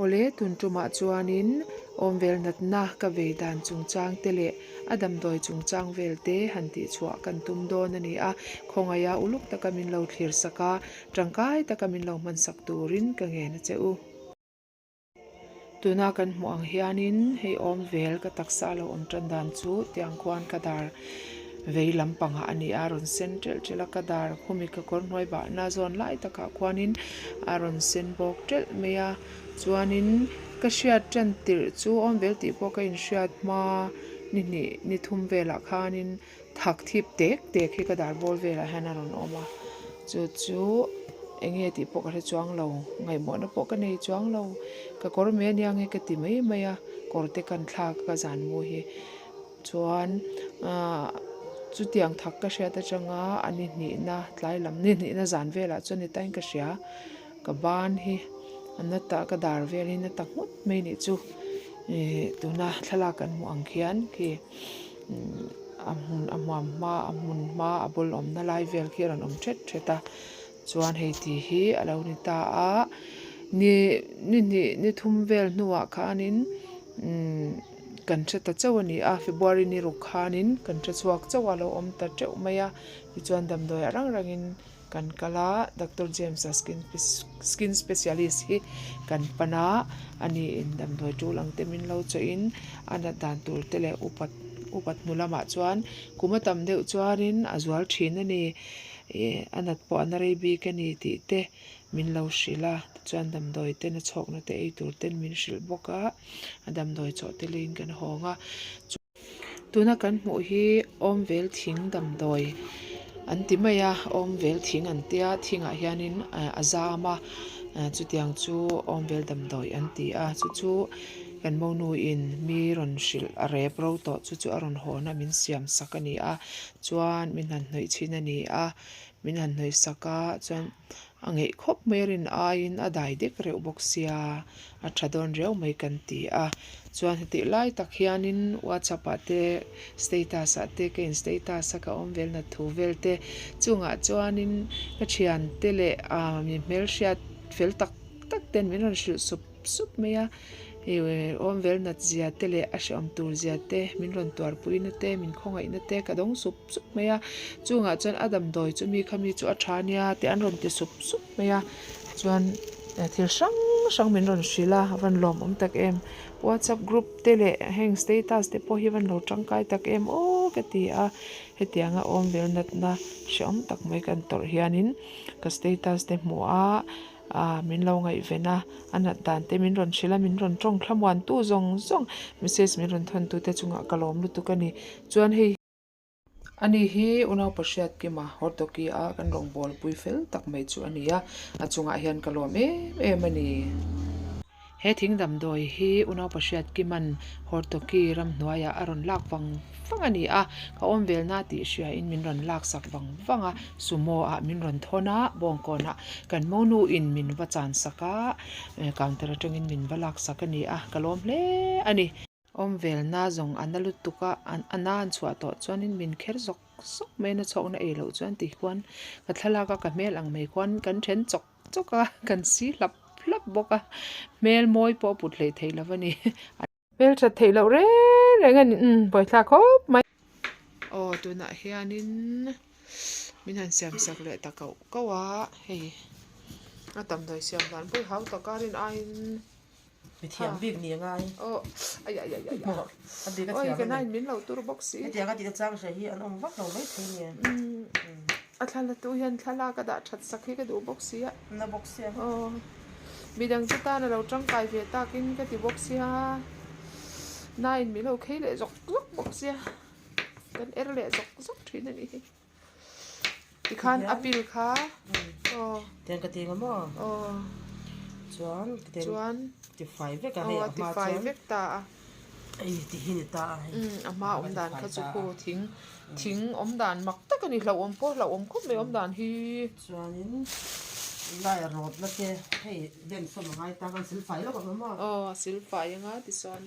Awle, tun tumah chuanin awmvel natna ka vei dan chungchang te leh a damdawi chungchang vel te han tihchhuah kan tum dawn a ni a, khawngaih a uluk taka min lo thlir sak a, tangkai taka min lo hmansak turin ka ngen a che u. Tuna kan hmuh ang hianin hei awm vel ka taksa lo awm tan dan chu tiang khuan ka dar vei lampangah a ni a, a rawn sen telh telh a, ka dar khumi ka kawr hnuai bahna zawn lai takah khuanin a rawn sen bawk telh mai a, chuanin ka hriat tan tirh chu awm vel tih pawh ka inhriat hma ni hnih ni thum velah khanin Thak thip tek tek hi ka dar bawr velah hian a rawn awm a, chu chu eng nge tih pawh ka hre chuang lo, ngaihmawhna pawh ka nei chuang lo, ka kawr mai ania nge ka ti mai mai a, kawr te kan thlak a ka zan mu hi chuan ahh chutiang thak ka hriat atanga a ni hnihna tlai lam ni hnihna zan velah chuan ni tain ka hria, ka ban hi a na ta ka dar vel hi na ta nghut mai nih chu ih tuna thlalak kan hmuh ang khian khi. A hmun a hmuam hma a hmun hma a bul awmna lai vel khi a rawn awm thet thet a chuan hei tih hi a lo ni ta a ni ni hnih ni thum vel hnuah khanin umm kan hre ta chauh a ni a February ni ruk khanin kan hre chhuak chauh a lo awm ta teuh mai a tichuan damdawi ah rang rangin. Kan kal a, Doctor James-a skin skin specialist hi kan pan a, ani in damdawi tul ang te min lo chawih in a nat dan tur te leh upat upat hnu lamah chuan kum a tam deuh chuanin a zual thin a ni ih a nat pawh a na rei bik a ni tih te min lo hrilh a, tichuan damdawi ten a chhawkna te ei tur ten min hrilh bawk a, a damdawi chawh te leiin kan hawng a. Tuna kan hmuh hi awmvel thing damdawi an ti mai a awmvel thing an tia thingah hianin a zam a chutiang chu awmvel damdawi an ti a chu chu kan monu in mi rawn hrilh a rep ro tawh chu chu a rawn hawn a min siam sak a ni a chuan min han hnawih chhin a ni a min han hnawih sak a chuan. A ngeih khawp mai a rin aiin a dai dek reuh bawk sia, a tha dawn riau mai kan ti a. Chuan hetih lai tak hianin WhatsApp ah te status ah te ka in status a ka awm vel na thu vel te chungah chuanin ka thiante leh ah mi hmelhriat fel tak tak ten min rawn hrilh sup sup mai a. Awm vel nat zia te leh a hrehawm tur zia te, min rawn tuarpui na te, min khawngaih na te ka dawng sup sup mai a. Chungah chuan a damdawi chu mi kha mi chu a tha nia tih an rawn ti sup sup mai a. Chuan thil hrang hrang min rawn hrilh a, a van lawmawm tak em. WhatsApp group te leh heng status te pawh hi van lo tangkai tak em aw ka ti a. Hetianga awm vel natna hrehawm tak mai kan tawrh hianin ka status te hmuh a. Aaa min lo ngaihven a, a nat dan te min rawn hrilh a, min rawn tawng thlamuan tu zawng zawng message min rawn thawn tu te chungah ka lawm lutuk a ni. Chuan hei ani hi unaupa hriat kima Hortoki a kan rawngbâwl pui fel tak mai chu a ni a, a chungah hian ka lawm em em a ni. He thing damdawi hi unaupa hriat kiman Hortoki ramhnuaiah a rawn lak vang vang a ni a, ka awm velna tih hriain min rawn laksak vang vang a, sumo ah min rawn thawn a, bawngkawnah kan monu in min va chansak a, counter atangin min va laksak a ni a, ka lawm hle a ni. Awm velna zawng a na lutuk a, a na an chhuah tawh chuanin min kher zawk zawk mai a, na chhawkna ei loh chuan ti khuan ka thlalak a, ka hmel ang mai khuan kan then chawk chawk a, kan si hlap hlap bawk a, hmel mawi pawh a put hleih theih lo a ni. Hmel that theih loh reng reng a ni, umm buaithlak khawp mai. Aw tunah hianin min han siam sak leh ta kauh kauh a, hei a damdawi siam dan pawh hi hau tak a rin aiin. Mi thiam bik ni a ngai. Aw ai ai ai ai Maw a bik a Oi thiam ka a ni. nain min lo tur bawk si. Hetiang a tih chang hre hi an awm vak lo mai thei nia. A thla tu hian thlalak a dah that sak hi ka duh bawk si a. Na bawk sia. Aw midang chu tan a lo tangkai ve takin ka ti bawk sia. Nain min lo khei leh zawk zawk bawk sia. Kan er leh zawk zawk thin a nih hi. Tikhan a pil kha aw. Tiang ka ti nga maw? Aw. Chuan Chuan ti fai vek a hei a hma chuan. Aw a ti fai vek ta a. Ei ti hi ni ta a hei. Umm a hma awm dan kha chu khu thing thing awm dan mak tak a ni hlauhawm pawh hlauhawm khawp mai awm dan hi. Chuanin lai a rawt na te hei den sawm a ngai ta khan silfai lawk ang maw? Aw a silfai anga tichuan.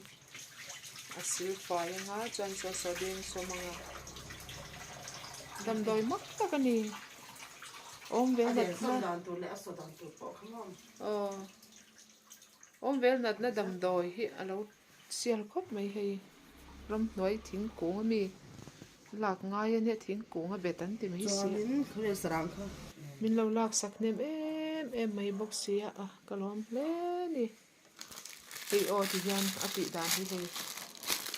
A sil fai anga chuan saw saw deng sawm anga damdawi mak tak a ni awm ve A nat den sawm na dan tur leh a saw dan tur pawh kha maw aw. Awm vel natna damdawi hi a lo sial khawp mai hei ramhnuai thingkung a mi lak ngai a nia thingkung a bet an ti mai si a min lo lak sak hnem em em mai bawk si a a ka lawm hle a ni hei aw ti hian a tih dan hi hei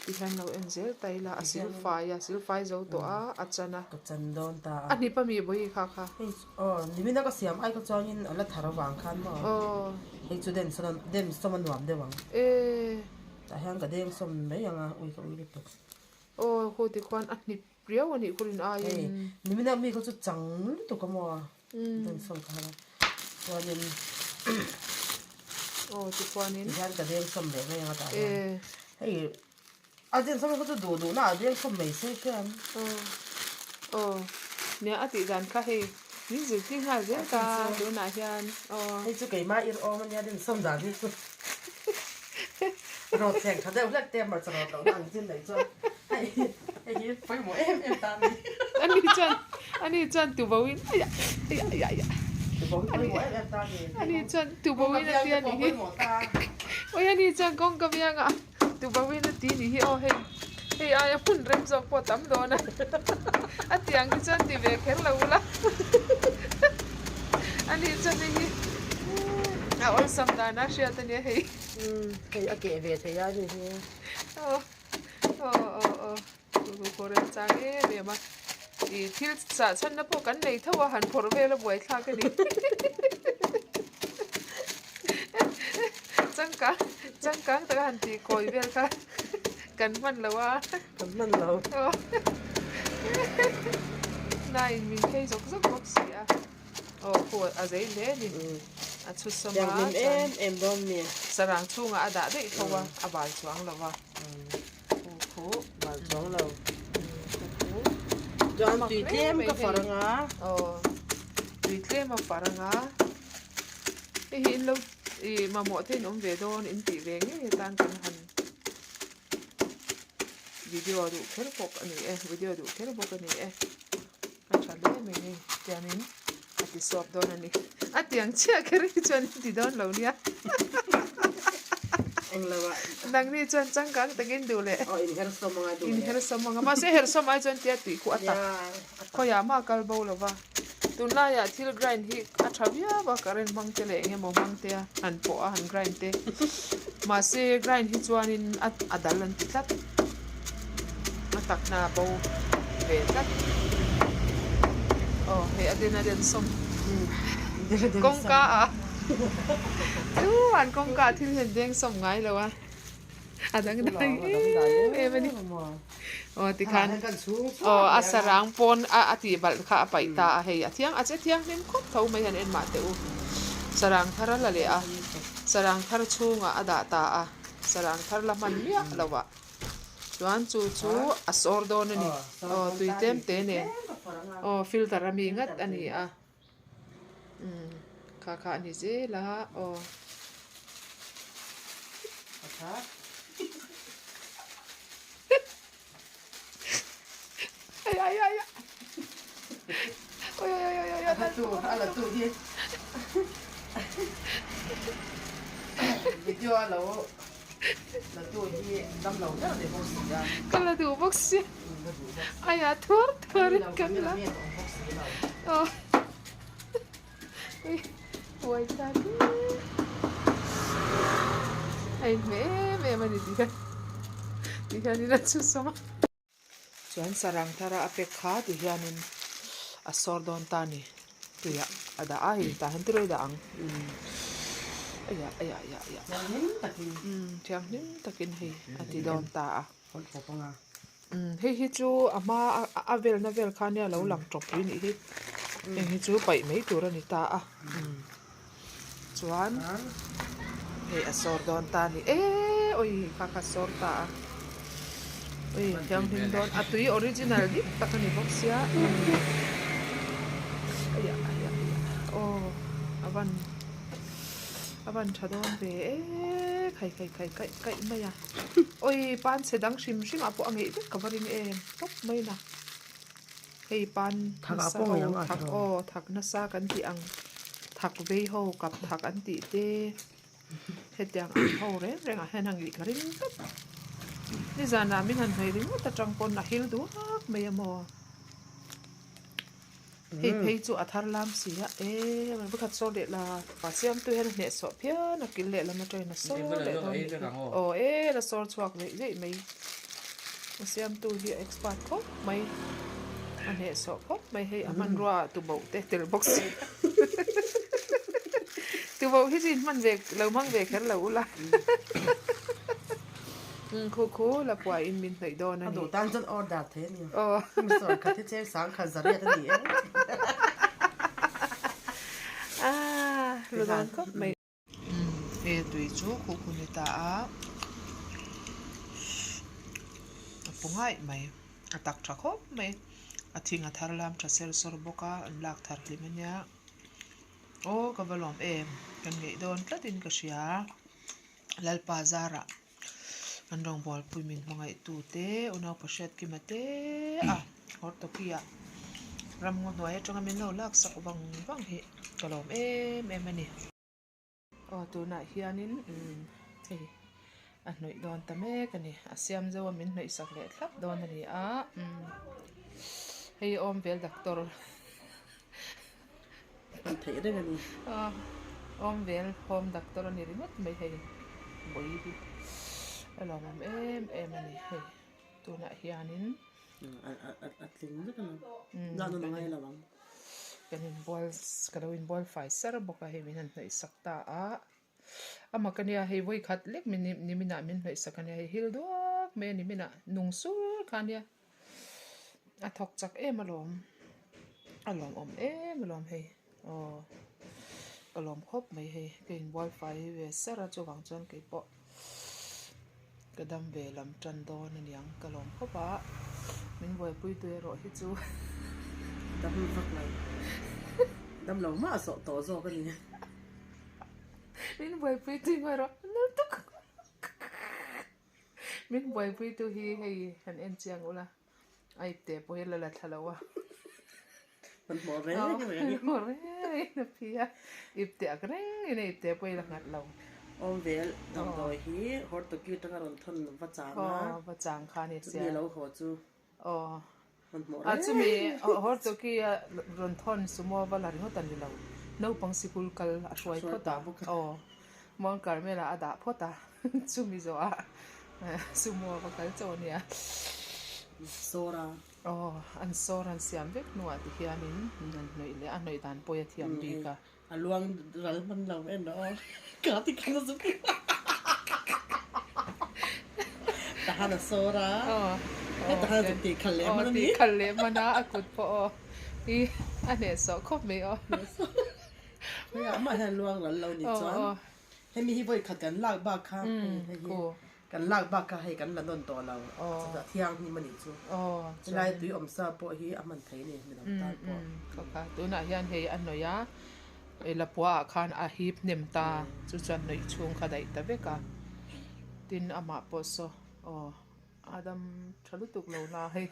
ti hian lo en zel ta ila a silfai a silfai zo tawh a a chan a ka chan dawn ta a a hnip a mi bawihi kha kha hei aw nimina ka siam ai kha chuangin a la thar avang khan maw aw hei chu den sawn den sawm a nuam deuh ang e tah hian ka deng sawm mai ang a ui ka ui lutuk aw khu ti khuan a hnip riau a nih khurin aiin hei nimina mi kha chu chang lutuk a maw den sawm kha a chuanin aw ti khuanin ti hian ka deng sawm leh mai ang a tah hian hei A den sawm kha chu duh duhna ah deng sawm mai se khian. Aw aw nia a tih dan kha hei min zirtir nghal zel ta tunah hian aw. Hei chu keimah ir awm ania den sawm dan hi chu rawt thleng tha deuh hlek te hmarcha rawt lohna ang chin nei chuan hei hei hi pawimawh em em ta a ni. Ani chuan ani chuan tuboin aiah aiah aiah aiah Tubo hi pawimawh em em ta a ni. Ani chuan tuboin a tia nih hi. Oi ani chuan kawngka biangah. Tubawin a ti nih hi aw hei hei aia hmun rem zawk pawh tam dawn a a tiang hi chuan ti ve kher lo ula a nih chuan hei hi a awlsam dan a hriat a nia hei hei a keh ve thei a hei hi aw aw aw aw chu pawh rem chang em em a ih thil chah chhanna pawh kan nei tho a han phawrh vel a buaithlak a ni. Changkang changkang taka han tih kawi vel kha kan hman lo a. Kan hman lo. Nai in min phei zawk zawk bawk si a. Aw khu a zei hle a ni. A chhu sawm a. Thianghlim em em dawn mi. Sarang chhungah a dah daih tho a, a bal chuang lo va. Khu khu. Bal chuang lo. Khu khu. Chuan tui tlem ka far anga. Aw tui tlem a far anga. Hei hi in lo ih mamawh te in awm ve dawn in tih ve ngei atan kan han video duh kher bawk a ni e video duh kher bawk a ni e a tha hle mai hei tiangin a ti sawp dawn a ni a tiang chiah kher hi chuan in ti dawn lo nia nangni chuan changkang takin duh leh inher sawm anga mahse hersawm ai chuan tia tih khuh a tak khawiah mah a kal bo lo va. Tunlaiah thil grind hi a tha viau a, current hmang te leh eng emaw hmang te a han pawh a han grind te. Mahse grind hi chuanin a a dal an ti tlat. A takna a bo ve tlat. Aw hei a den a den sawm. Kawngka ah chuan kawngka ah thil hian deng sawm ngai lo a. A dangdai em em a ni. Aw tikhan aw a sarang pawn a a tih balh kha a paih ta a hei a thiang a che thianghlim khawp tho mai han en mah teh u sarang thar a la leh a sarang thar chhungah a dah ta a sarang thar la hman miah lo ah chuan chu chu a sawr dawn a ni aw tui tlem te nen aw filter a mi ngat a ni a umm kha kha a ni zel a aw. Ka la duh bawk si aia thuar thuar in kan la aw Huai thlak a inhmeh em em a ni tih hian ti hianin a chhu sawm a. Chuan sarang thara a pek kha ti hianin a sawr dawn ta a ni tuiah a dah a hei tah hian tirawi dah ang aiah aiah aiah aiah thianghlim takin hei a ti dawn ta a. Hei hi chu a hma a velna vel kha nia lo lang tawp pui nih hi heng hi chu paih mai tur a ni ta a chuan hei a sawr dawn ta a ni e awi kha kha sawr ta a ui thianghlim dawn a tui original dik tak a ni bawk sia aiah aiah aiah aw a van a van tha dawn ve e khai khai khai kaih kaih mai a. Awi pan chhe dang hrim hrim ah pawh a ngeih vek ka va ring em tawp mai na hei pan nasa ho thak aw thak nasa kan tih ang thak vei ho kap thak an tih te. Hetiang ang ho reng rengah hian a ngih ka ring tlat. Nizanah min han hnawih ringawt atang pawn a hil duak mai a maw. Hei phei chu a thar lam si a e pakhat sawr leh la a siamtu hian a hnehsawh phian a kil lehlam atangin a sawr leh dawn nih hi aw e la sawr chhuak zeih zeih mai a siamtu hi a expert khawp mai a hnehsawh khawp mai hei a hmanrua ah tuboh te tel bawk si tuboh hi chu in hman ve lo hmang ve kher lo ula Khu khu la puah in min hnawih dawn a ni. A duh tan chuan order thei a ni. Mi sawr khat hi cheng sang khat zariat a ni e. Aaa lu dawn khawp mai. He tui chu khu khu ni ta a, a pu ngaih mai, a tak tha khawp mai. A thing a thar lam tha ser sawr bawk a, an lak thar hlim a nia. Aw ka va lawm em, kan ngeih dawn tlatin ka hria. Lalpa zarah kan rawngbawlpui min hmangaihtu te unau Pahriat Kima te a Hortoki ah ramngaw hnuai atanga min lo laksak vang vang hi ka lawm em em a ni. Aw tunah hianin umm hei a hnawih dawn ta mek a ni a siam zo a min hnawih sak leh thlap dawn a ni a umm hei awm vel doctor. Hman theih reng a ni. Awm vel home doctor a ni ringawt mai hei bawi hi a lawmawm em em a ni hei tunah hianin a tling vek a ni lak nawn a ngai lo ang. Kan inbual ka lo inbual fai ser bawk a hei min han hnawih sak ta a amah ka nia hei vawi khat lek min niminah min hnawih sak a nia hei hil duak mai a niminah nung sur kha a nia. A thawk chak em alawm a lawmawm em alawm hei aw ka lawm khawp mai hei ka inbual fai ve ser a chuvang chuan keipawh ka dam ve lam tan dawn aniang ka lawm khawp a min buaipui tu erawh hi chu dam vak lo dam lo mah zawh tawh zawk a ni min buaipui tu erawh lutuk. Min buaipuitu hi hei han en chiang ula, a ipte pawh hi la la thla lo a. Kan hmuh reng reng a ni. Hmuh reng in a phi a, ipte ak reng in a ipte pawh hi la nghat lo. Awm vel damdawi hi Hortoki atanga rawn thawn va chang a. Aw va chang kha a ni sia. Chumi a lo haw chu. Aw. Kan hmuh A reng. chumi Hortoki a rawn thawn sumo va la ringawt a ni lo. Naupang sikul kal a hruai phawt a. Aw. Mount Carmel ah a dah phawt a. Chumi zawhah sumo va kal chauh a nia. Sawra. Aw, an sawr an siam vek hnuah ti hianin an hnawih leh a, hnawih dan pawi a thiam bik a. A luang ral hman lo en rawh aw. Ka ti khan a zuk. Tahan a sawr a. Aw. Tahan a zuk tih khalh leh hman a ni. Aw, tih khalh leh hman a, a kut pawh aw. I a hnehsawh khawp mai aw. Hei amah hian luang ral lo ni chuan. Hemi hi vawi khat kan lak bak kha hei hi kan lak bak kha hei kan la nawn tawh lo chutah thianghlim a nih chu helai tui awm sa pawh hi a hman thei a ni midang tan pawh. Kha tunah hian hei a hnawih a hei lapua ah khan a hip hnem ta chu chuan hnawih chhung kha daih ta vek a tin amah pawh saw aw a dam tha lutuk lo na hei.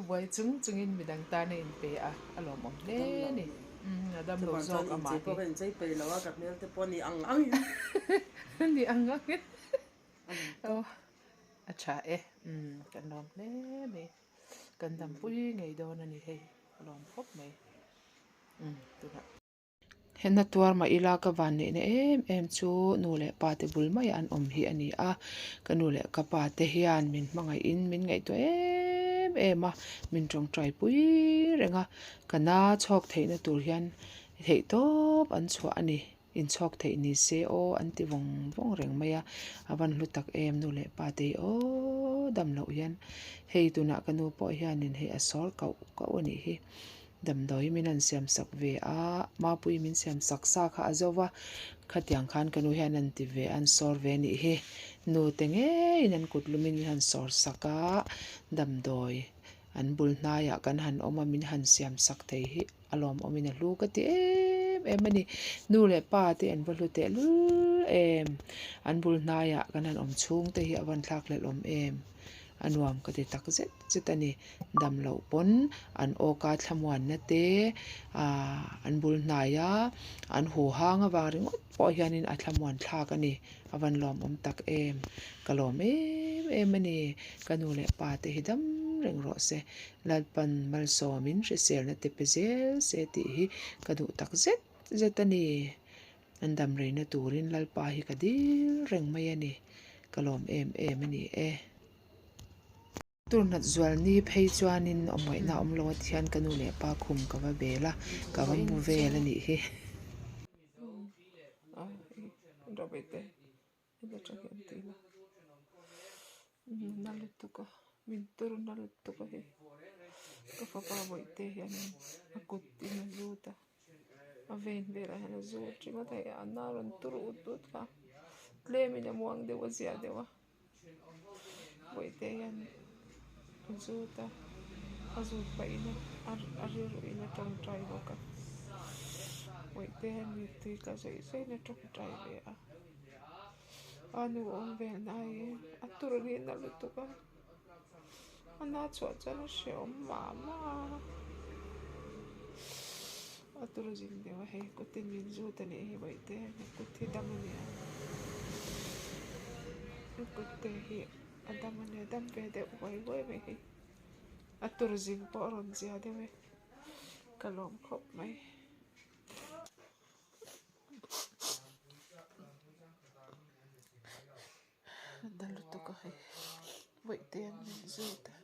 Buai chung chungin midang tan a inpe a, a lawmawm hle a ni. Umm a dam lo zawk amah hi. Chuvang chuan inchei pawh ka inchei peih lo a, ka hmel te pawh ni ang angin. Ni ang angin. Aw a tha e, umm kan lawm hle mai. Kan dampui ngei dawn a ni hei, a lawm khawp mai. Umm tunah. Henna tuar mah ila ka van neihna em em chu nu leh pa te bul mai an awm hi a ni a, ka nu leh ka pa te hian min hmangaihin min ngaihtuah em em a, min tawngtai pui reng a, ka na chhawk theihna tur hian theih tawp an chhuah a ni, inchhawk theih ni se aw an ti vawng vawng reng mai a, a van hlu tak em nu leh pa te hi aw dam loh hian hei tunah ka nu pawh hianin hei a sawr kauh kauh a nih hi. Damdawi min han siam sak ve a, Mapui min siam sak sa kha a zo va, khatiang khan ka nu hian an ti ve a, an sawr ve anih hi. Nu te ngeiin an kut lumin min han sawr sak a, damdawi an bul hnaiah kan han awm a, min han siam sak thei hi a lawmawmin a hlu ka ti em em a ni. Nu leh pa te an va hlu tehlul em, an bul hnaiah kan han awm chhung te hi a van thlakhlelh awm em. A nuam ka ti tak zet zet a ni. Dam loh pawn an awka thlamuanna te ahh an bul hnai a, an huhang avang ringawt pawh hianin a thlamuan thlak a ni. A van lawmawm tak em? Ka lawm em em a ni. Ka nu leh pa te hi dam reng rawh se. Lalpan malsawmin hriselna te pe zel se tih hi ka duh tak zet zet a ni. An dam reina turin Lalpa hi ka dil reng mai a ni. Ka lawm em em a ni e. Turnat zual ni phei chuanin awmngaihna awm lo a thian ka nu leh pa khum ka va bel a, ka va mu vel a nih hi. A ven velah hian a zut ringawt a hei a na rawn tur ut ut kha tlemin a muang deuh a zia deuh a bawihte hian a zut a a zut pahin a a rilru in a tawngtai bawk a bawihte hian mittui tla zawih zawih in a tawngtai ve a a nu awm vel nai a tur hi a na lutuk a. A na chhuah chuan a hrehawm mah mah a, a tur zin deuh a hei kutin min zut a nih hi bawihte a kut hi dam a nia a kut te hi a dam a nia dam ve deuh huai huai mai hei a tur zin pawh a rawn zia deuh e ka lawm khawp mai. Na lutuk a hei bawihte an min zut a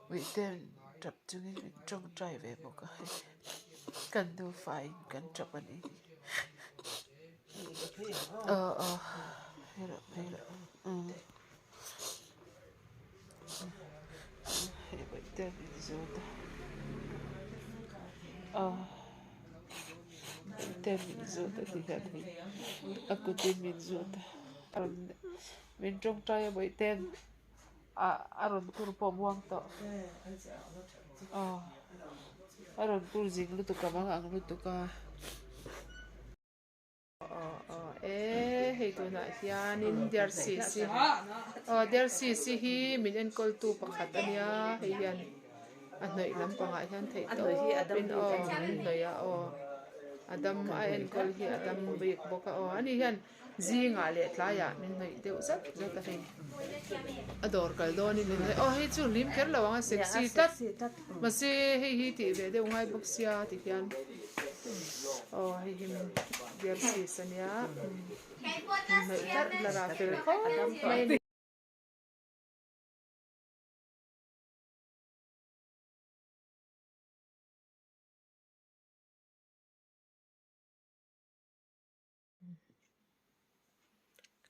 bawihte an tap chungin min tawngtai ve bawk a hei kan nufa in kan tap a ni aw aw hei bawihte an min zut a aw. Te min zut a ti hian hei a kutin min zut a rawn min tawngtai a bawihten ah a rawn tur pawh muang tawh aw a rawn tur zing lutuk a bang ang lutuk a. Aw aw e hei tunah hianin Dersisi aw Dersisi hi min enkawltu pakhat a nia hei hian a hnawih lampangah hian theih tawpin aw min hnawih a aw a dam a enkawl hi a dam bik bawk a aw ani hian zingah leh tlaiah min hnawih deuh zat zat a hei a dawr kal dawnin min hnawih aw hei chu hlim kher lo ang a sexy tlat mahse hei hi tih ve deuh ngai bawk sia ti hian. Aw hei hi beer cheese a nia hnaih hlarh hlarh a fel khawp mai a ni.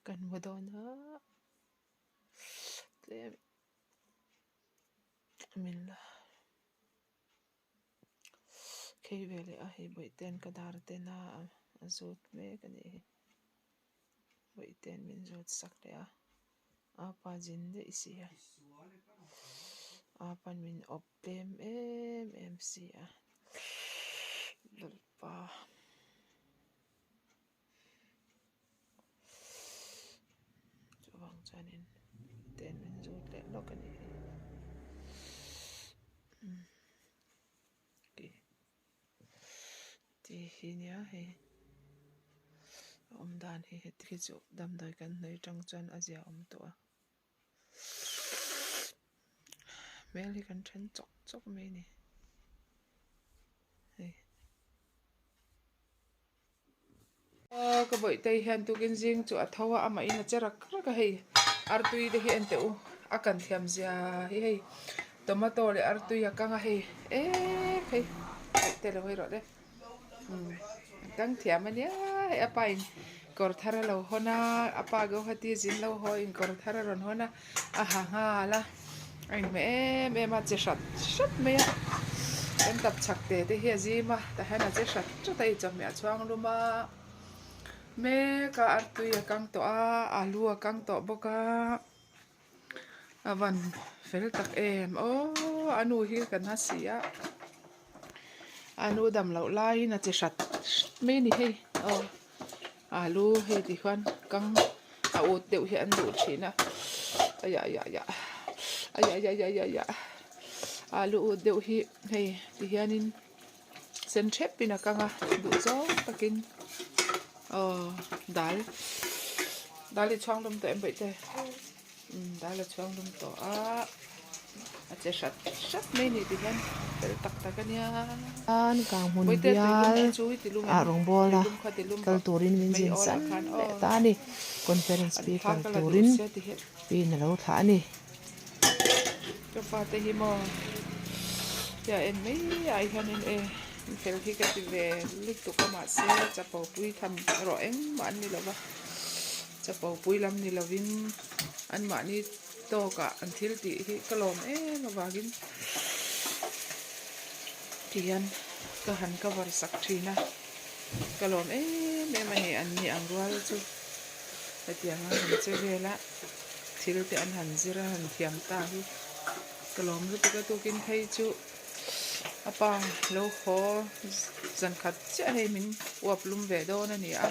Kan hmu dawn a tlem min la. Khei ve leh a hei bawihten ka dar ten a a zut mek a nih hi bawihten min zut sak leh a apa zin daih si a apa min awp tlem em em si a lalpa. Chuvang chuanin ten min zut leh lawk a ni hi tih hi nia hei a awm dan hi heti hi chu damdawi kan hnawih atang chuan a zia awm tawh a hmel hi kan then chawk chawk mai a ni hei. Aw ka bawihte hian tukin zing chu a tho a amah in a che rak rak a hei artui te hi en teh u a kan thiam zia hi hei tomato leh artui a kang a hei ek hei bawihte lo hawi rawh le umm a kang thiam a nia hei a pa in kawr thar a lo hawn a a pa Guwahati zin lo haw in kawr thar a rawn hawn a a ha nghal a a inhmeh em em a che hrat hrat mai a kan tap chhak te te hi a zim a tah hian a che hrat hrat a chawhmeh a chhuang lum a mek a artui a kang tawh a alu a kang tawh bawk a a van fel tak em aw a nu hi kan ha si a a nu dam loh laiin a che hrat hrat mai a ni hei aw. Alu hei ti khan kang a ut deuh hi an duh thin a. Aiah aiah aiah aiah aiah aiah aiah aiah alu ut deuh hi hei ti hianin sen thep in a kang a duh zawng takin aw dal dal i chhuang lum tawh em bawih te umm dal a chhuang lum tawh a a che hrat hrat mai a ni ti hian fel tak tak a nia Bawihte tuilum khi chu i ti lum em tuilum kha ti lum rawh mei awl ah khan aw Conference speaker turin pin a lo thlah a ni. Ka fate hi maw tia en mai ah hianin e fel hi ka ti ve lutuk a mahse chapo pui tham erawh engmah an ni lova chapo pui lam ni lovin anmahni tawkah an thil tih hi ka lawm em avangin tihian ka han cover sak thin a. Ka lawm em em a ni an ni ang rual chu hetiang a han che vel a thil te an han zir a han thiam ta hi ka lawm lutuk a tukin phei chu a pa lo haw zan khat chiah hei min uap lum ve dawn a ni a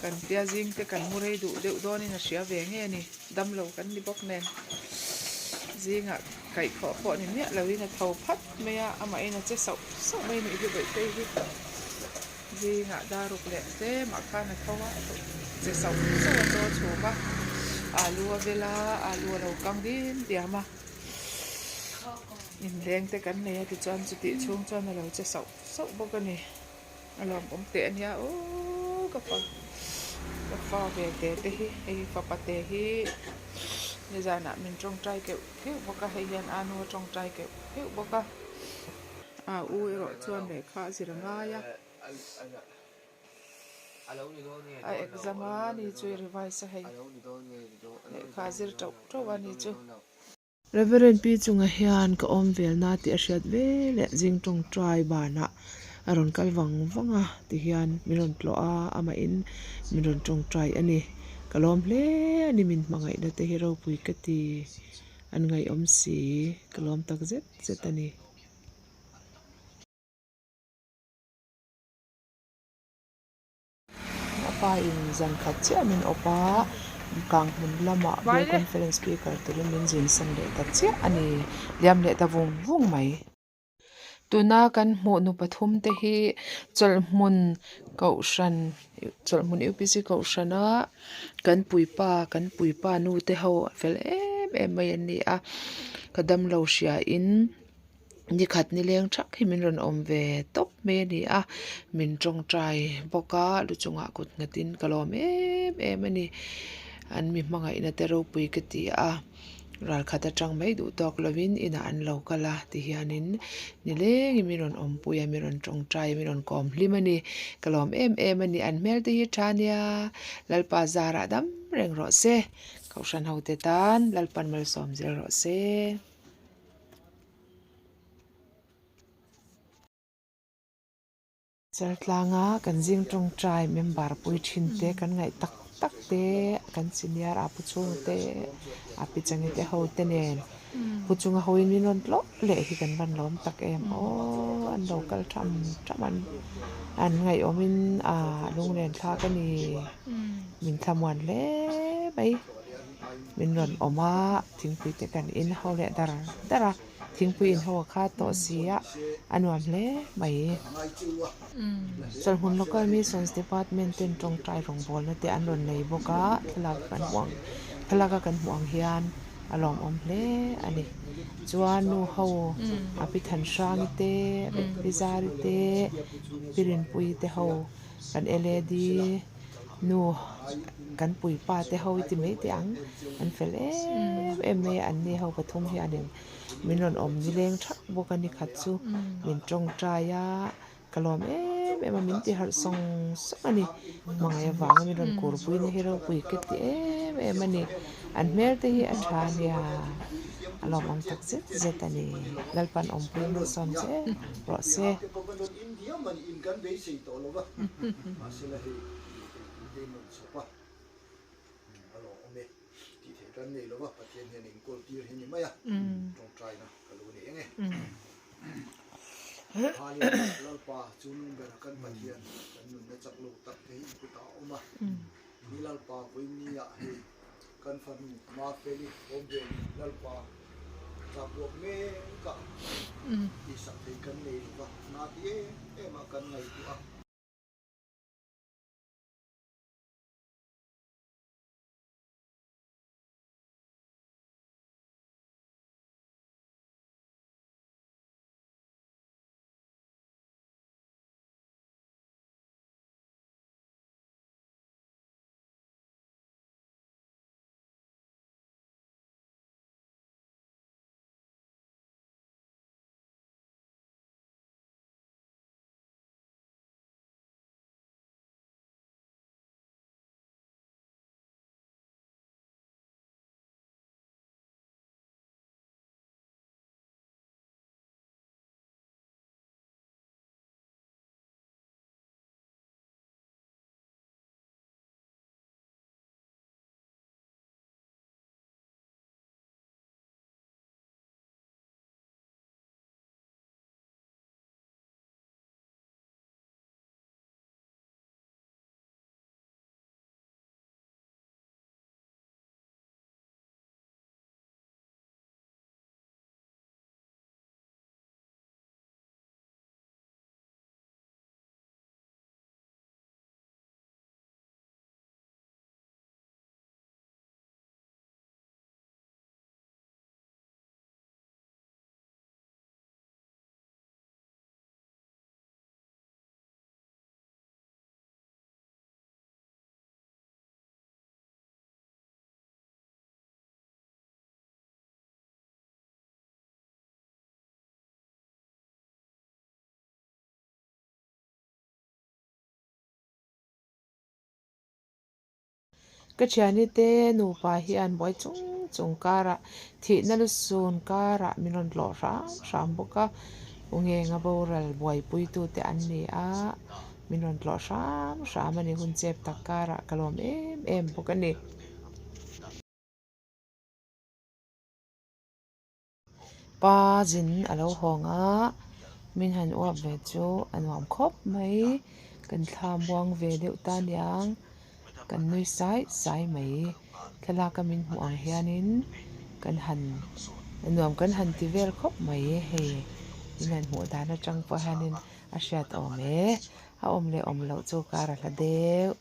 kan tia zing te kan mu rei duh deuh dawnin a hria ve nge a ni damlo kan ni bawk nen zingah kaihthawh pawh ni miah loin a tho phat mai a amahin a che sauh sauh mai a nih hi Bawihtei hi zingah daruk leh tlemah khan a tho a che sauh sauh a chaw chhum a alu a vel a alu a lo kang ding diam a inleng te kan nei a tichuan chutih chhung chuan a lo che sauh sauh bawk a ni a lawmawm teh a nia aww ka fa ka fa ve te te hi hei fapa te hi nizanah min tawngtai keuh keuh bawk a hei hian a nu a tawngtai keuh keuh bawk a a u erawh chuan lehkha a zir a ngai a a exam a ni chu i revise a hei lehkha a zir tauh tauh a ni chu. Reverend Pi chungah hian ka awm velna tih a hriat ve leh zing tawngtai banah a rawn kal vang vang a tihian min rawn tlawh a amahin min rawn tawngtai a ni. Ka lawm hle a ni min hmangaihna te hi ropui ka ti an ngaihawm si ka lawm tak zet zet a ni. A pa in zan khat chiah min awp a, kang hmun lamah bial conference speaker turin min zin san leh ta chiah a ni, liam leh ta vung vung mai. Tuna kan hmuh nu pathum te hi chawlhhmun kohhran chawlhhmun upc kohhran a kan puipa kan puipa nu te ho fel em em mai an ni a, ka damlo hria in. Nikhat nileng thak hi min rawn awm ve tawp mai a ni a, min tawngtai bawk a, lu chungah kut nghatin ka lawm em em a ni. An mi hmangaihna te ropui ka ti a, ralkhat atang mai duh tawk lovin inah an lo kal a tihianin nilengin min rawn awmpui a, min rawn tawngtai a, min rawn kawm hlim a ni. Ka lawm em em a ni, an hmel te hi tha nia, Lalpa zarah dam reng rawh se, Kohhran hote tan Lalpan malsawm zel rawh se. Chaltlanga kan zing tawngtai member pui thin te kan ngaih tak tak te kan senior a pu chhung te a pi changi te ho te nen pu chunga ho in min rawn tlawh leh hi kan van lawm tak em aw an lo kal tham tham an an ngaihawm in ah lunglen thlak a ni min thlamuan hle mai. Min rawn awm a, thingpui te kan in ho leh dar dar a, thingpui in ho a kha tawh si a, a nuam hle mai. Chawlhhmun Local Missions Department ten tawngtai rawngbawlna te an rawn nei bawk a, thlalak kan hmuh ang thlalak a kan hmuh ang hian a lawmawm hle a ni. Chuan nu ho a pi Thanhrangi te, pi Zari te, pi Rinpuii te ho kan LAD. Nu kan puipa te ho i ti mai teh ang an fel em em mai a an ni ho pathum hianin min rawn awm nileng thak bawk a ni khat chu min tawngtai a ka lawm em em a min ti harh sawng sawng a ni hmangaih avanga min rawn kur pui na hi ropui ka ti em em a ni an hmel te hi a tha a nia a lawmawm tak zet zet a ni Lalpan awmpui malsawm zel rawh se. Kan fanu Mafeli awm ve ni Lalpa tlakbuak mek a tihsak thei kan nei lo va, na ti em em a kan ngaihtuah a. Ka thiani te nupa hian buai chung chung karah thihna lusun karah min rawn tlawh hram hram bawk a ungenga boral buaipui tute an ni a min rawn tlawh hram hram a ni hun chep tak karah ka lawm em em bawk a ni. Pa zin a lo hawng a, min han uap ve chu a nuam khawp mai. Kan thla muang ve deuh ta aniang, kan nui sai sai mai. Thlalak a min hmuh ang hianin kan han nuam kan han ti vel khawp mai hei. Min han hmuh dan atang pawh hianin a hriat awm e, a awm leh awm loh chu kar a hla deuh.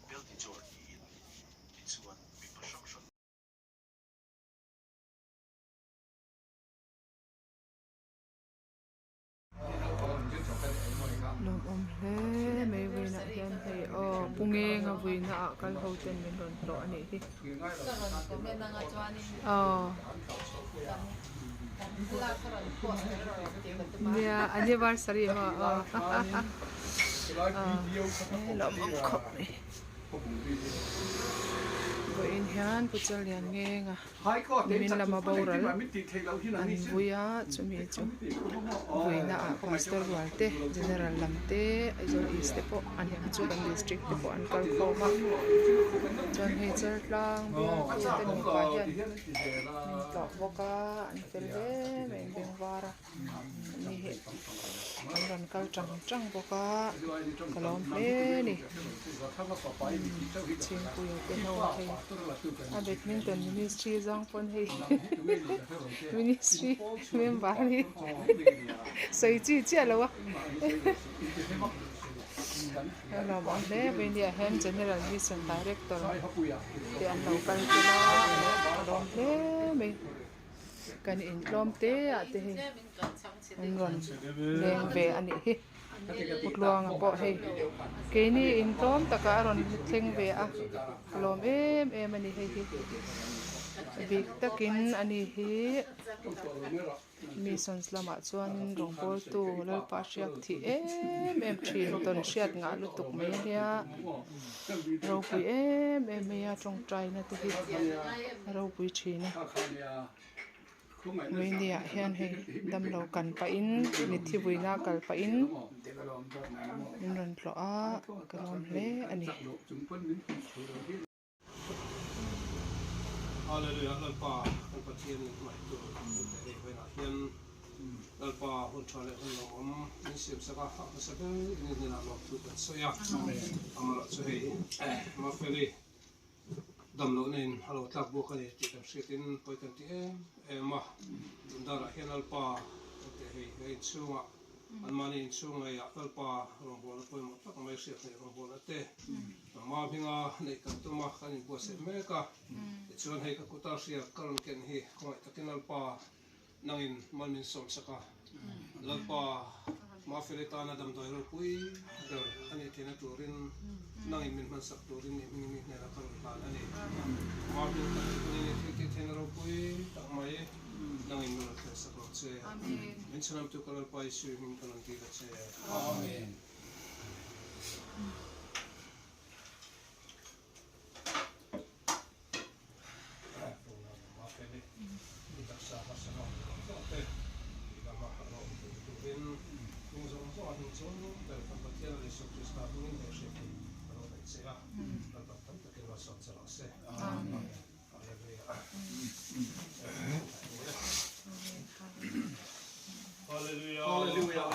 Lawmawm hle mai vawiinah hian hei aw pu ngenga vuina ah kal ho ten min rawn tlawh a nih hi aw nia anniversary maw aw lawmawm khawp mai vawiin hian pu Challian ngenga. Nimin lama boral an vui a, chumi chu vuina ah pastor rual te, general lam te, Aizawl East te pawh an chu kan district te pawh an kal khawm a, chuan hei Chaltlang bial te nupa hian min tlawh bawk a, an fel hle mai an beng var a. Ani hi an rawn kal tang tang bawk a ka lawm hle a ni chhingpui te ho hei a badminton ministry zawng pawn hei ministry member hi sawi chi chiah lo a a lawmawm hle mai nia hian general mission director te an lo kal tel a ka lawm hle mai. Kan intlawm te ah te hei an rawn leng ve a nih hi Putluanga pawh hei keini intlawm takah a rawn thleng ve a ka lawm em em a ni hei hi bik takin a ni hi. Missions lamah chuanin rawngbawltu Lalpa hriak thih em em thin tawn hriat ngah lutuk mai a nia ropui em em mai a tawngtaina te hi a ropui thin a Vawinia hian hei damlo kan pahin mitthi vuina kal pahin min rawn tlawh a ka lawm hle a ni. Hallelujah Lalpa kan Pathian in hmaih tur min pe hei vawiinah hian Lalpa hun tha leh hun lo awm min siam sak a, a hmasa ber in i hnenah lawmthu kan sawi a, amaherawhchu hei Mafeli Dam lohna in a lo tlak buak a ni tih kan hriatin pawi kan ti em em a. Tundarah hian Lalpa kan tih hei he inchhungah anmahni inchhung ngeiah Lalpa rawngbawlna pawimawh tak mai hriat hnaih rawngbawlna te nangmah hminga neih kan tum a, kan inbuatsaih mek a. Tichuan hei ka kuta hriat ka rawn ken hi khawngaih takin Lalpa Nangin mal min sawm sak a, Lalpa Mafeli tana damdawi ropui ber a nih theihna turin nangin min hmansak turin i hming mi hnenah ka rawn hlan a ni. Mafeli ka hrilh hunin i thil tih theihna ropui tak mai nangin min rawn thlen sak lo che. Min chhanamtu ka Lalpa Isui hming ka rawn dil a che. Amen.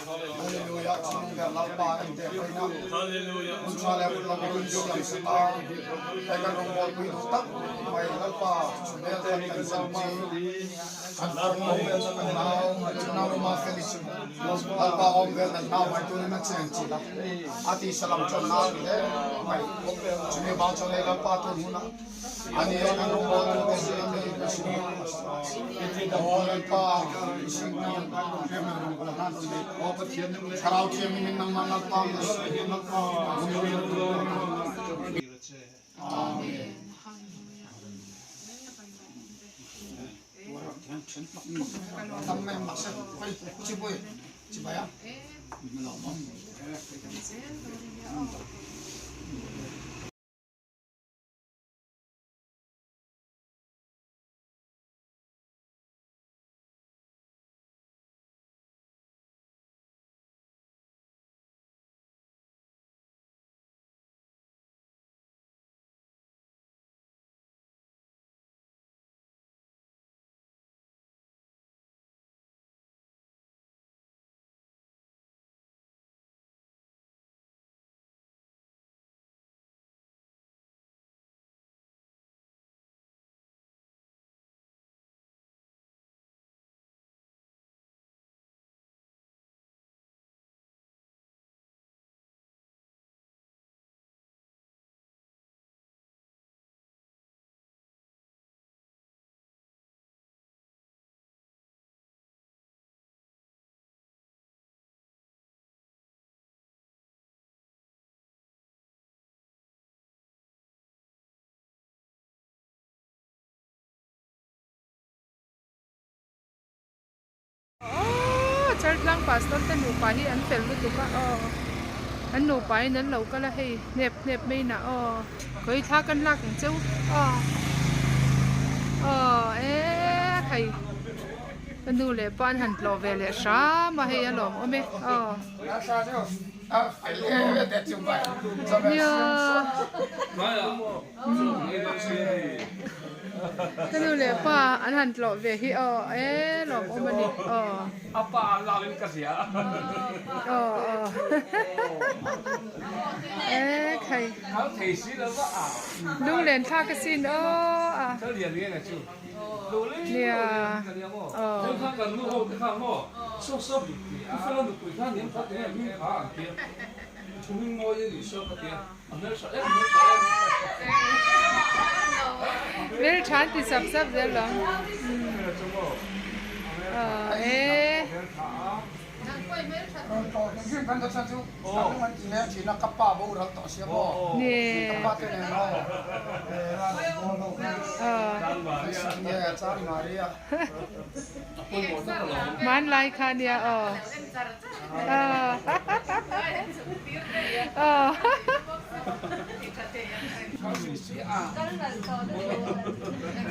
Hallelujah Chhung ber Lalpa en teh pawina hun tha leh hun lo hun siam sak a, hei kan rawngbawl pui duh tak mai Lalpa hmel khat kan zam chi kan farnu kan nau nau Ruma Feli chu Lalpa awm vel kan nau mai tunin a cheng chi la a ti salam chuan nau hle mai chumi vang chuan hei Lalpa tun hunah Ani a kan rawngbawl tute zing ami ka hria a, Aw Lalpa, mihring hian hriamna rawngbawl hlan rawn nei tawh. Thlarau thianghlim in nangmah Lalpa min hruai Amen. Aww Chaltlang pastor te nupa hi an fel lutuk a aw an nupa in an lo kal a hei hnep hnep mai inah aw khawi thla kan lak ang cheu aw aw eee hei ka nu leh pa an han tlawh ve leh hram a hei a lawmawm e aw. Nia ka nu leh pa an han tlawh ve hi aw e lawmawm a ni aw aw aw e khai lunglen thlak asin aw a nia aw. Hmeltha an ti sap sap zel lo aw e. Hmanlai kha nia aw.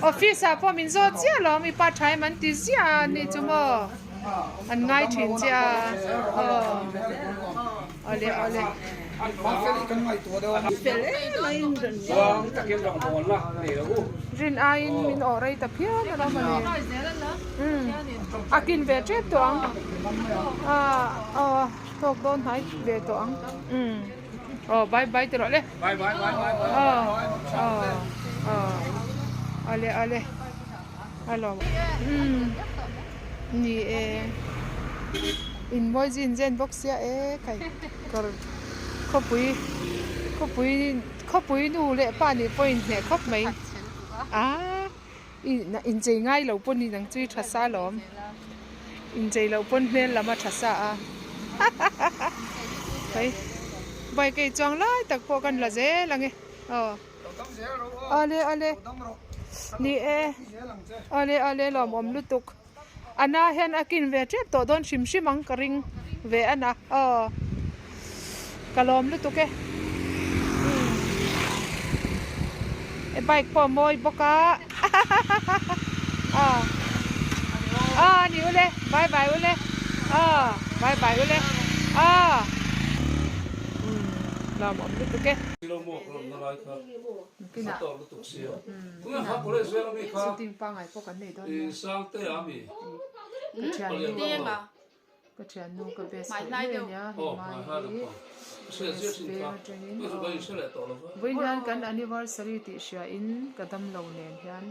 Office ah pawh min zawt chiah lo mi pa tha em an ti ziah a ni chu maw an ngai thin chiah a aw awle awle. Rin aiin min awh rei ta phian a lo mawle a kin ve tep tawh ang aw tawk dawn hnai ve tawh ang aw bye bye ti rawh le aw aw. Aw ale ale a lawm umm ni e in mawi zin zen bawk sia e khai kawr khawpui khawpui khawpui nu leh pa nih pawh inhneh khawp mai aa inchei ngai lo pawh ni nang chu i tha sa alawm inchei loh pawn hmel lam a tha sa a hei bike ei chuang lai tak pawh kan la zel ang e aw awle awle ni e awle awle lawmawm lutuk a na hian a kin ve tep tawh dawn hrim hrim ang ka ring ve a na aw ka lawm lutuk e e bike pawh a mawi bawk a aw aw a ni ule bye bye ule aw bye bye ule aw lawmawm lutuk e. Shooting pangngai pawh kan nei dawn nia. Ka thiannu ka thiannu ka best friend hle a nia hei mai hi US veng atangin aw vawiin hian kan anniversary tih hria in ka damlo nen hian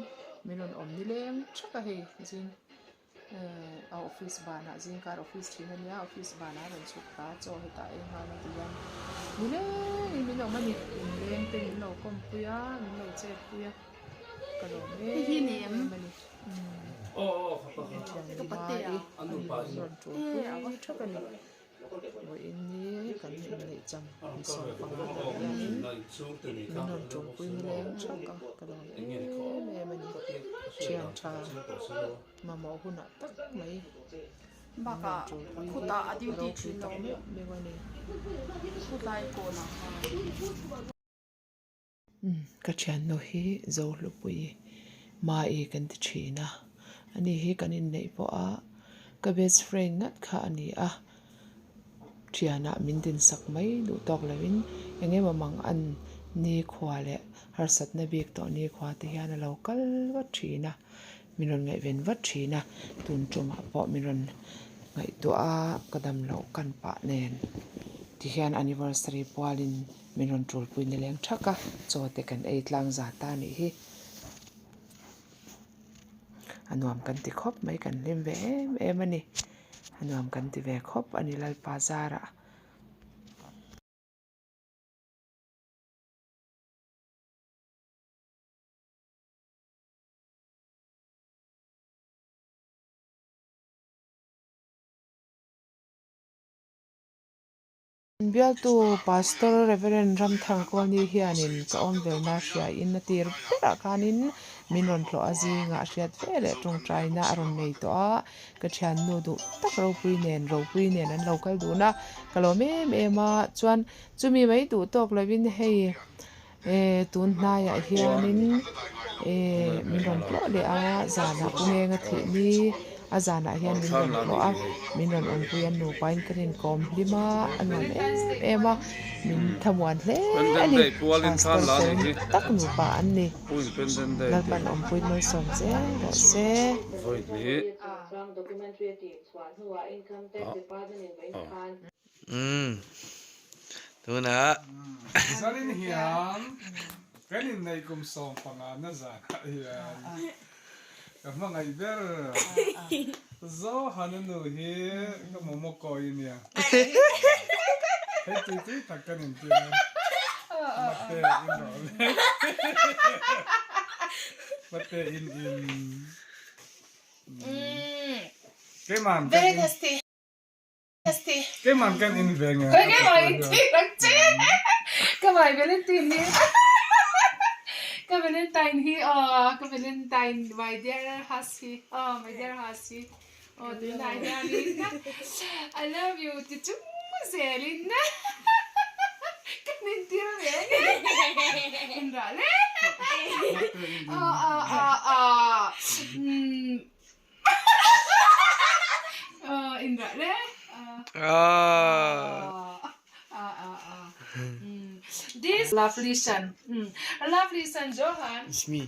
min rawn awm nileng thak a hei zing. A office banah zingkar office thin a nia office banah a rawn chhuk ta chaw hetah ei nghal a ti hian nilengin min awm a ni inleng te min lo kawmpui a min lo chet pui a ka lawm em em a ni thian mai a ni rawn tul pui thap a ni. Vawiin ni kan inneih cham ni 15 ah hianin min rawn tawngpui nileng thak a, ka lawm em em a ni. Thian tha mamawh hunah tak mai min rawn tawngpui hi a ropui tak meuh meuh a ni. Ka thiannu hi Zohlupui Mai kan ti thin a, ani hi kan inneih pawh a ka best friend ngat kha a ni a, thianah min dinsak mai duh tawk lovin eng emaw mang an nikhua leh harsatna bik tawh nikhua te hian a lo kal vat thin a, min rawn ngaihven vat thin a, tun tumah pawh min rawn ngaihtuah a ka damloh kan pah nen tihian anniversary pualin. Min rawn tulpui nileng thak a, chaw te kan ei tlang za ta anih hi. A nuam kan ti khawp mai, kan hlim ve em em a ni. A nuam kan ti ve khawp a ni Lalpa zarah. Bialtu Pastor Reverend Ramthar Kawlni hianin ka awm velna hriain a tir berah khanin min rawn tlawh a zingah hriat ve leh tawngtaina a rawn nei tawh a, ka thiannu duh tak ropui nen ropui nen an lo kal dun a, ka lawm em em a, chuan chumi mai duh tawk lovin hei Eh tun hnaiah hianin eh min rawn tlawh leh a zanah pu ngenga thih ni a zanah hian min rawn tlawh a min rawn awmpui a nupain kan inkawm hlim a a nuam em em a min thamuan hle a ni pastor fel tak nupa an ni Lalpan awmpui malsawm zel rawh se. Umm tunah. Zanin hian kan inneih kum 15 na zanah hian ka hmangaih ber Zohana nu hi ka momo kawi nia. Hei tui tui tak kan intir a, mate in rawh le. Mate in in. Keimah kan in. Keimah kan in ve nge. Koi keimah in ti rak che. Ka mai Valentine hi. Ka Valentine hi oh ka Valentine my dear has hi oh my dear has hi oh tunah hianin I love you ti chung zelin kan in tir ve nge. In rah le. Oh oh oh oh. This lovely son, lovely son Johan. It's me.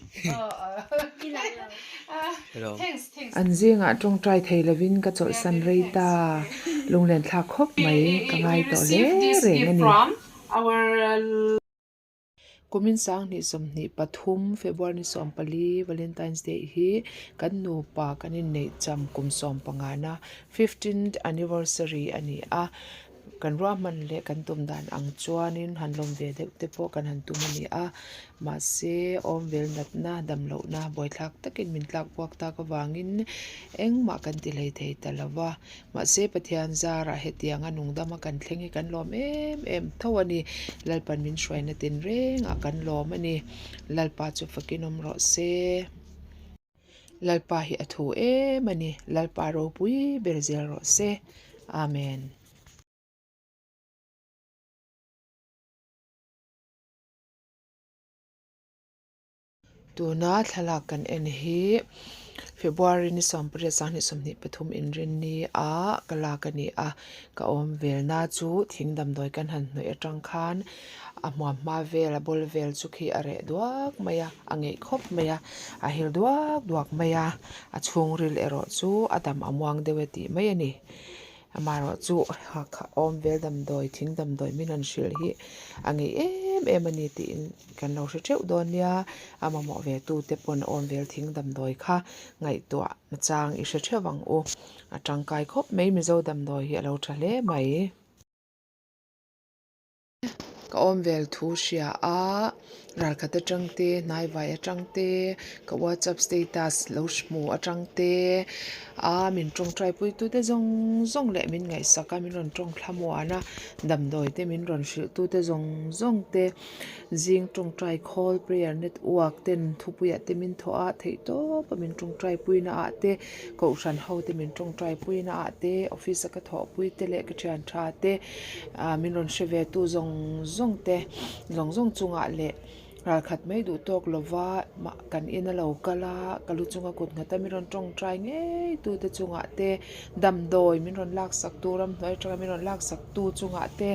Hello. Thanks, thanks. An zingah tawngtai thei lovin ka chawlhsan rei ta, lunglen thlak khawp mai ka ngai tawh hle reng a ni. Kumin 2023 February ni 14 Valentine's Day hi kan nupa kan inneih cham kum sawmpangana fifteenth anniversary a ni a. Kan ruahman leh kan tum dan ang chuanin han lawm ve deuh te pawh kan han tum a ni a, mahse awm vel natna dam lohna buaithlak takin min tlak buak tak avangin engmah kan ti hlei thei ta lo va, mahse Pathian zarah hetianga nungdama kan thleng hi kan lawm em em tho a ni, Lalpan min hruaina tinrengah kan lawm a ni, Lalpa chu fakin awm rawh se. Lalpa hi a thu em a ni. Lalpa ropui ber zel rawh se. Amen. Tuna thlalak kan en hi February ni 18 2023 inrinni a ka lak a ni a. Ka awm velna chu thing damdawi kan han hnawih atang khan a hmuam hma vel a bawl vel chu khi a reh duak mai a a ngeih khawp mai a a hil duak duak mai a a chhungril erawh chu a dam a muang deuh e tih mai a ni amaherawh chu awm vel damdawi thing damdawi min rawn hrilh hi a ngeih em em a ni tiin kan lo hre theuh dawn nia a mamawh ve tu te pawn awm vel thing damdawi kha ngaihtuah nachang i hre theuh ang u a tangkai khawp mai mizo damdawi hi a lo tha hle mai. Ka awm vel thu hria a, ralkhat atang te, hnaivai atang te, ka whatsapp status lo hmu atang te a min tawngtai pui tu te zawng zawng leh min ngaihsak a min rawn tawng thlamuan a, damdawi te min rawn hrilh tu te zawng zawng te zing tawngtai khawl prayer network ten thupuiah te min thawh a theih tawp a min tawngtai pui na ah te kohhran ho te min tawngtai pui na ah te office a ka thawhpui te leh ka thian tha te. ah min rawn hre ve tu zawng zawng te zawng zawng chungah leh ralkhat mai duh tawk lova mah kan in a lo kal a ka lu chunga kut nghat a min rawn tawngtai ngei tu te chungah te damdawi min rawn lak sak tu ramhnuai atanga min rawn lak sak tu chungah te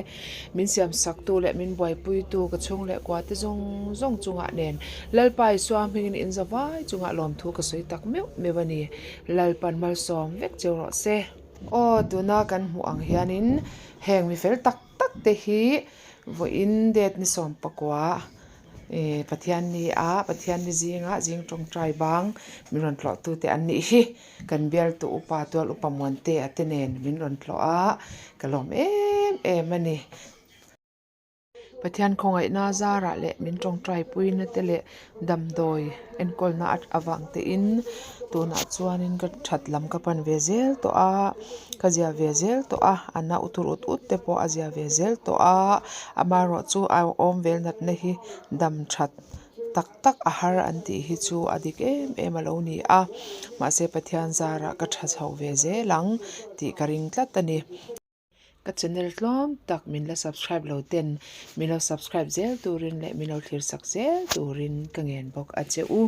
min siam sak tu leh min buaipui tu ka chhung leh kua te zawng zawng chungah nen Lalpa Isua hmingin in za vai chungah lawmthu ka sawi tak meuh meuh a ni Lalpan malsawm vek cheu rawh se. Aw tuna kan hmuh ang hianin heng mi fel tak tak te hi vawiin date ni 19 ih Pathian ni a Pathian ni zinga zing tawngtai bang min rawn tlawh tu te an nih hi kan bialtu upa tual upa Muantea te nen min rawn tlawh a ka lawm em em a ni. Pathian khawngaihna zarah leh min tawngtai puina te leh damdawi enkawlna avang tein tunah chuanin ka that lam ka pan ve zel tawh a ka zia ve zel tawh a a na utur ut ut te pawh a zia ve zel tawh a amaherawh chu a awm vel natna hi dam that tak tak a har an tih hi chu a dik em em a lo ni a mahse Pathian zarah ka tha chho ve zel ang tih ka ring tlat a ni. Ka channel tlawm tak min la subscribe lo ten min lo subscribe zel turin leh min lo thlir sak zel turin ka ngen bawk a che u.